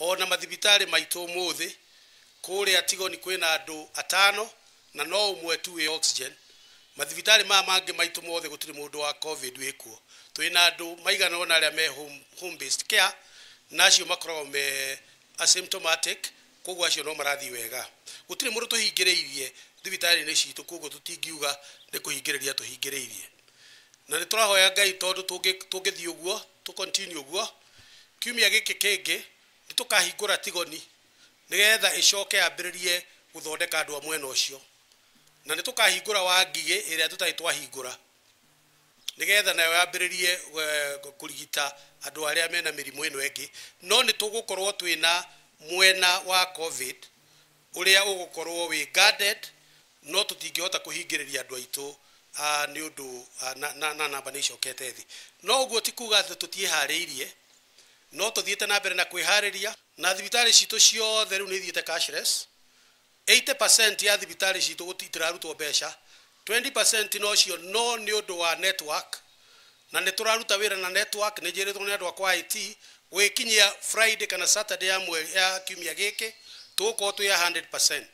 Ona mathibitarĩ maitũ ũmũthĩ kũrĩa Tigoni kwĩna andũ 5 na no ũmwe tu wĩ oxygen. Mathibitarĩ maya mangĩ maitũ mothe gũtirĩ mũndũ wa COVID wĩkuo. Twĩna andũ maigana ũna arĩa me home based care, na acio makoragwo me asymptomatic, koguo acio no marathiĩ wega. Gũtirĩ mũndũ tũhingĩrĩirie thibitarĩ-inĩ citũ, koguo tũtingiuga nĩ kũhingĩrĩria tũhingĩrĩirie. Na nĩ tũrahoya Ngai tondũ tũngĩthiĩ ũguo, tũ continue ũguo, kiumia gĩkĩ kĩngĩ nĩ tũkahingũra Tigoni nĩgetha ĩcoke yambĩrĩrie gũthondeka andũ a mwena ũcio. Na nĩ tũkahingũra wa Ngigĩ ĩrĩa tũtarĩ twahingũra nĩgetha nayo yambĩrĩrie kũrigita andũ arĩa mena mĩrimũ ĩno ĩngĩ. No nĩ tũgũkorwo twĩna mwena wa COVID ũrĩa ũgũkorwo wĩ guarded, no tũtingĩhota kũhingĩrĩria andũ aitũ, nĩ ũndũ, na namba nĩ icokete thĩ. No ũguo ti kuga atĩ tũtiĩharĩirie, no tũthiĩte na mbere na kwĩharĩria. Na thibitarĩ citũ ciothe rĩu nĩ ithiĩte cashless. 80% ya thibitarĩ citũ itirarutwo mbeca, 20% nocio no nĩ ũndũ wa network, na nĩ tũraruta wĩra na network. Nĩ njĩrĩtwo nĩ andũ akwa IT gwĩkinyia Friday kana Saturday ya mweri ya kiumia gĩkĩ tũgũkorwo twĩ 100%.